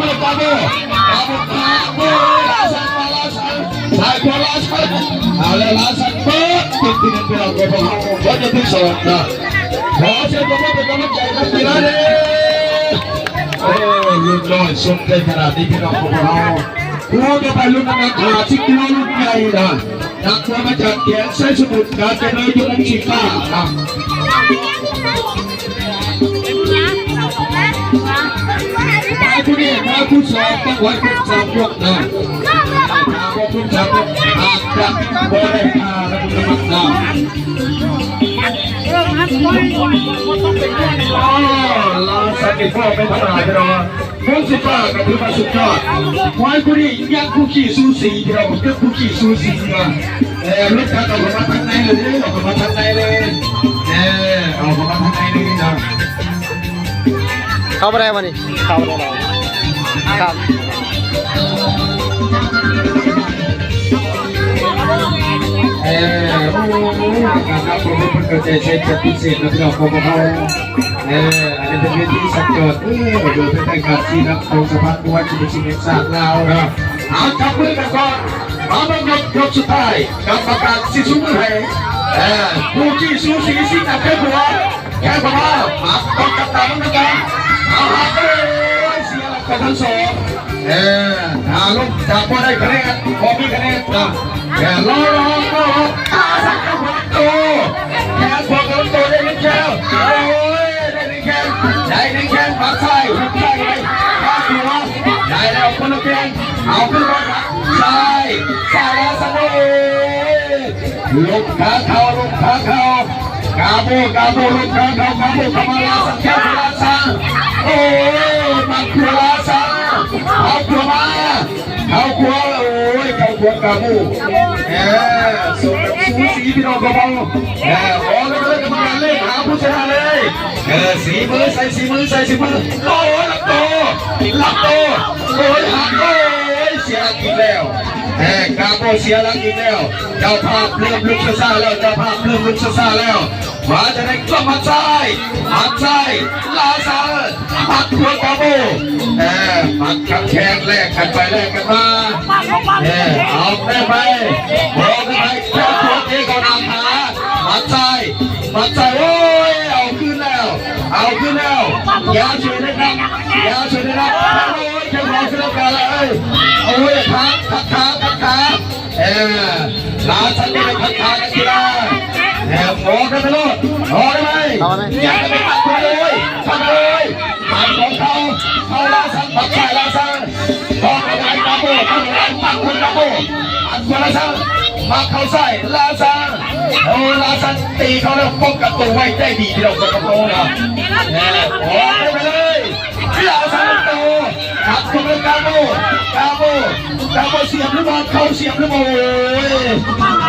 ມາກາໂບ ກາໂບ ກາໂບ ລາຊັນ ມາລາຊັນ ຊ້າຍຂວາລາຊັນ ເອົາແລ້ວລາຊັນເປີດ ເປັນທີໜຶ່ງ ພີ່ນ້ອງຂອງພວກເຮົາ ເປີດທີສອງນະ ຂໍສຽງຕົບມືເປັນກຳລັງໃຈກັບກິລາແດ່ ໂອ້ ລຸ້ນນ້ອຍສົມໃຈຂະໜາດນີ້ ພີ່ນ້ອງຂອງພວກເຮົາ ຜູ້ຕໍ່ໄປລຸ້ນນ້ຳໜັກຫ້າສິບກິໂລ ລຸ້ນໃຫຍ່ນະ ນັກມວຍມາຈາກແຂວງໄຊສົມບູນ ການຈະເດີນຢູ່ມຸມສີຟ້ານະ. ມາຜູ້ນີ້ ມາຜູ້ສອງ ຕ້ອງໄວ້ຄົບສາມຍົກນະ ຖ້າບໍ່ຄົບສາມຍົກ ອາດຈະບໍ່ໄດ້ຄ່ານະ ອໍ ລາວສັນຕິພາບເປັນທະຫານເນາະ. ໂມງສິບຫ້າກໍຖືວ່າສຸດຍອດ ຄວາຍຜູ້ນີ້ຍັງຄູ່ຂີ້ສູສີ ພີ່ນ້ອງ ຍັງຄູ່ຂີ້ສູສີນະ ເອີ ລົດຄັນເອົາເຂົ້າມາທາງໃນເລີຍເດີ ເອົາເຂົ້າມາທາງໃນເລີຍ ເອີ ເອົາເຂົ້າມາທາງໃນເລີຍນະ ເຂົ້າບໍ່ໄດ້ບໍ່ນີ້ ເຂົ້າບໍ່ໄດ້ ຄັບ ເອີ ໂອ້ ນະຄັບ ເພິ່ນກໍໃຈໃສ່ຈັດພິເສດນະ ພີ່ນ້ອງຂອງພວກເຮົາ. ເອີ ອັນນີ້ເປັນເວທີສັກຈອນ ເອີ ໂດຍເປັນການຊີ້ນຳຂອງສະພາມວຍທີ່ເປັນສິ່ງແຫ່ງຊາດລາວເນາະ ເອົາ ຈັບມືກັນກ່ອນ ມາເບິ່ງຍົກ ຍົກສຸດທ້າຍ ກຳມະການຊິຊຸມໃຫ້ ເອີ ຄູ່ຂີ້ສູສີຊິງນຳແຂ້ງຂວາ ແຂ້ງຂວາ ມາຕ້ອງຈັບຕາເບິ່ງນຳກັນ ເອົາ ຫາກ ເອີ ເສຍຫຼັກໄປທັງສອງ ເອີ ຖ້າລົງຈະບໍ່ໄດ້ຄະແນນ ບໍ່ມີຄະແນນນະ ເອີ ລໍ ລໍ ລໍ ຕາສັກກັບຫົວໂຕ ແຂ້ງຂວາກັບຕົວໄດ້ໜຶ່ງແຂ້ງ ໂອ້ຍ ໄດ້ໜຶ່ງແຂ້ງ ໄດ້ໜຶ່ງແຂ້ງ ໝັດຊ້າຍ ຫຸກຊ້າຍໄປ ຂວາ ໄດ້ແລ້ວຄົນລະແຂ້ງ ເອົາຂຶ້ນມາຊ້າຍ ຊ້າຍແລ້ວສະໂນ ລົງຂາເຂົ້າ ລົງຂາເຂົ້າ ກາໂບ ກາໂບ ລົງຂາເຂົ້າ ກາໂບ ເຂົ້າມາລາຊັນ ແຂ້ງຂວາລາຊັນ ໂອ້ຍ ໝັດຂວາລາຊັນ ເຂົ້າຂວາມາ ເຂົ້າຂວາ ໂອ້ຍ ເຂົ້າຂວາກາໂບ ເອີ ສົມກັບສູສີ ພີ່ນ້ອງຂອງເຮົາ ເອີ ອອກແລ້ວກໍໄດ້ກຳມະການເລກຫາຜູ້ຊະນະເລີຍ ເອີ ສີມືໃສ່ສີມືໃສ່ສີມື ໂອ້ຍ ລັບໂຕ ລັບໂຕ ໂອ້ຍ ຫັກ ໂອ້ຍ ເສຍຫຼັກອີກແລ້ວ ເອີ ກາໂບເສຍຫຼັກອີກແລ້ວ ເຈົ້າພາບເລີ່ມລຸກຊ້າໆແລ້ວ ເຈົ້າພາບເລີ່ມລຸກຊ້າໆແລ້ວ ມາຈາກໃນກວມໝັດຊ້າຍ ໝັດຊ້າຍ ລາຊາ ໝັດຂວາກາໂບ ເອີ ໝັດກັບແຂ້ງແລກກັນໄປແລກກັນມາ ເອີ ເອົາແມ່ນໄປ ບອກກັນໄປ ແຂ້ງຂວາເຕະເຂົ້າໜ້າຂາ ໝັດຊ້າຍ ໝັດຊ້າຍ ໂອ້ຍ ເອົາຄືນແລ້ວ ເອົາຄືນແລ້ວ ຢ່າຊ່ວຍໄດ້ນຳ ຢ່າຊ່ວຍໄດ້ນຳ ໂອ້ຍ ແຂ້ງຂວາຂຶ້ນນຳການເລີຍ ໂອ້ຍ ຂັດ ຂັດຂາ ຂັດຂາ ເອີ ລາຊັນໄດ້ໄປພັກທານັກກິລາ ແຖມອອກໄດ້ໄປໂລດ ອອກໄດ້ໄປ ເອົາໄປ ຍັງໄດ້ໄປປັດເພິ່ນເລີຍ ປັດເລີຍ ປັດຂອງເຂົາ ເຂົ້າລາຊັນ ປັດຊ້າຍລາຊັນ ຕ້ອງໄດ້ກາໂບ ຕ້ອງໄດ້ປັດເພິ່ນກາໂບ ປັດຂວາລາຊັນ ປັດເຂົ້າຊ້າຍລາຊັນ ໂອ້ ລາຊັນຕີເຂົ້າແລ້ວ ປ້ອງກັນໂຕໄວໄດ້ດີ ພີ່ນ້ອງຂອງເຮົານະ ແຖມອອກໄດ້ໄປເລີຍ ລາຊາໂຕ ກັບເຂົ້າໄປກາໂບ ກາໂບ ກາໂບສຽບຫຼືບໍ່ ເຂົ້າສຽບຫຼືບໍ່ ໂອ້ຍ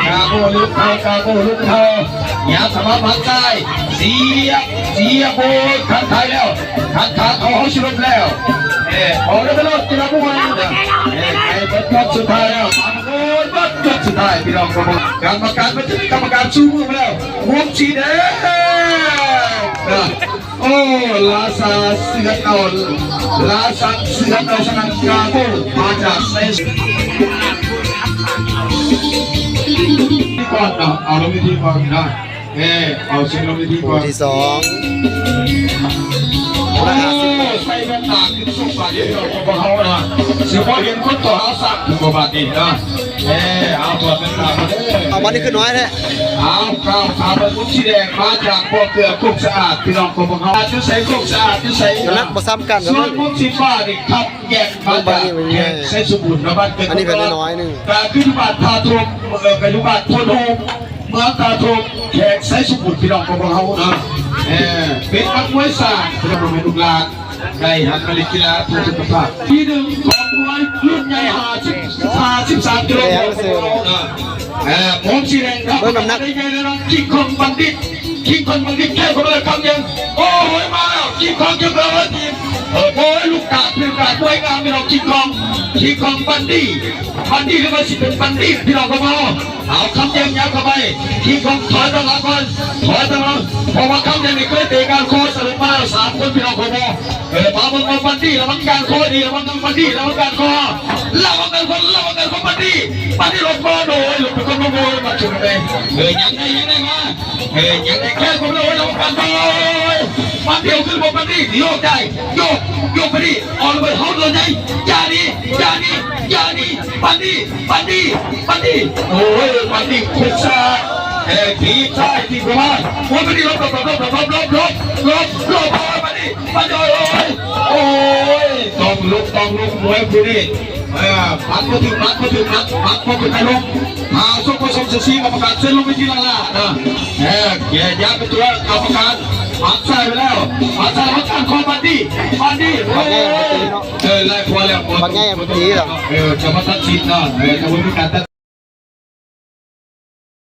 ກາໂບຫຼຸດເຂົ້າ ກາໂບຫຼຸດເຂົ້າ ຫຍັບເຂົ້າມາໝັດຊ້າຍ ສຽບ ສຽບ ໂອ້ຍ ຂັດຂາແລ້ວ ຂັດຂາເຂົ້າ ເຮົາຊິລົມແລ້ວ ເອີ ອອກໄດ້ໄປໂລດ ກິລາຜູ້ໃໝ່ ເອີ ໃກ້ເບິດຍອດສຸດທ້າຍແລ້ວ ໂອ້ຍ ເບິດຍອດສຸດທ້າຍ ພີ່ນ້ອງ ກຳມະການ ກຳມະການຊູມືມາແລ້ວ ມຸມສີແດງ ໂອ້ ລາຊາເສືອເກົ່າ ລາຊາເສືອເກົ່າສະໜາມກາໂບ ມາຈາກໄຊ ກ່ອນເນາະ ເອົາລົງເວທີກ່ອນນະ ເອີ ເອົາເຊີນລົງເວທີກ່ອນ ຄູ່ທີສອງ ໂອ້ ໃສ່ແວ່ນຕາຂຶ້ນສູງບາດນີ້ ພວກເຮົານະ ຊິບໍ່ເຫັນຄົນຕໍ່ຫາສັກ ຄືບໍ່ບາດນີ້ນະ ເອີ ເອົາຖອດແວ່ນຕາມາເດີ ເອົາບາດນີ້ຄືນ້ອຍແທ້ ເອົາ ກ້າວຂາມໄປມຸມສີແດງ ມາຈາກບໍ່ເກືອໂຄກສະອາດ ພີ່ນ້ອງຂອງພວກເຮົາ ຢູ່ໃສໂຄກສະອາດ ຢູ່ໃສ ນ້ຳໜັກບໍ່ສ່ຳກັນ ສ່ວນມຸມສີຟ້ານີ້ ຂັບແຍກມາຈາກແຂວງໄຊສົມບູນ ລະບ້ານເກີດ ອັນນີ້ກໍນ້ອຍໜຶ່ງ ກໍຄືຢູ່ບ້ານທ່າທົ່ມ ເອີ ກໍຢູ່ບ້ານໂພນໂຮມ ເມືອງທ່າທົ່ມ ແຂວງໄຊສົມບູນ ພີ່ນ້ອງຂອງພວກເຮົານະ ເອີ ເປັນນັກມວຍສ້າງ ເປັນລູກຫຼານ ໄດ້ຫັນມາຫຼິ້ນກິລາເພື່ອສຸຂະພາບ ທີໜຶ່ງຂອງມວຍລຸ້ນໃຫຍ່ຫ້າສິບ ຫ້າສິບສາມກິໂລກຣາມ ເອີ ມຸມສີແດງ ເບິ່ງນ້ຳໜັກ ໄດ້ໃຫຍ່ແລ້ວນະ ຄິງຄອງບັນດິດ ຄິງຄອງບັນດິດ ແຂ້ງເຂົ້າມາແລ້ວຄຳຍັງ ໂອ້ຍ ມາແລ້ວ ຄິງຄອງ ຄິງຄອງ ເອີ ໂອ້ຍ ລູກກາດ ລູກກາດ ສວຍງາມ ພີ່ນ້ອງ ຄິງຄອງ ທີ່ຂອງບັນດີ້ ບັນດີ້ ຫຼືວ່າຊິເປັນບັນດີ້ ພີ່ນ້ອງກໍບໍ່ ເອົາຄຳແດງຍັບເຂົ້າໄປ ທີ່ຂອງ ຖອຍຕັ້ງຫຼັງກ່ອນ ຖອຍຕັ້ງຫຼັງ ເພາະວ່າຄຳແດງນີ້ເຄີຍເຕະກ້ານຄໍສະເລັດມາແລ້ວສາມຄົນ ພີ່ນ້ອງກໍບໍ່ ເອີ ມາເບິ່ງວ່າບັນດີ້ ລະວັງກ້ານຄໍດີ ລະວັງບັນດີ້ ລະວັງກ້ານຄໍ ລະວັງກ້ານຄໍ ລະວັງກ້ານຄໍ ບັນດີ້ ບັນດີ້ ຫຼົບກ່ອນ ໂອ້ຍ ຫຼົບໄປກ່ອນ ໂອ້ຍ ມາເຖິງໄປ ເອີ ຍັງໄດ້ ຍັງໄດ້ ມາ ເອີ ຍັງໄດ້ແຄ່ຄົນລະ ລະວັງກ້ານຄໍ ບັນດີ້ ເອົາຂຶ້ນບໍ່ ບັນດີ້ ໂຍກໄດ້ ໂຍກ ໂຍກໄປນີ້ ອອກໄປເຮົາໂດນໄດ້ ຢ່າໜີ ຢ່າໜີ ຢ່າໜີ ບັນດີ້ ບັນດີ້ ບັນດີ້ ໂອ້ຍ ບັນດີ້ ຄຸກຊາ ເອີ ຖີບຊ້າຍ ຖີບຂວາ ໂອ້ຍ ບັນດີ້ ຫຼົບ ຫຼົບ ຫຼົບ ໂອ້ຍ ບັນດີ້ ບັນດີ້ ໂອ້ຍ ໂອ້ຍ ຕ້ອງລຸກ ຕ້ອງລຸກ ມວຍຄູ່ນີ້ ເອີ ປັດບໍ່ຖືກ ປັດບໍ່ຖືກ ປັດ ປັດບໍ່ເປັນຕາລົງ ຫາສົບປະສົມສັກສີ ກຳມະການເຊີນລົງເວທີລ້າໆ ເອີ ແກ້ຢາກໄປຕົວະ ກຳມະການປັດຊ້າຍໄປແລ້ວ ປັດຊ້າຍ ກຳມະການຂໍບັນດີ້ ບັນດີ້ ໂອ້ຍ ເອີ ໄລ່ຂົວແລ້ວ ບັກໃຫຍ່ມັນຕີແລ້ວ ເອີ ຈະມາຕັດສິນເນາະ ເອີ ຈະບໍ່ມີການຕັດ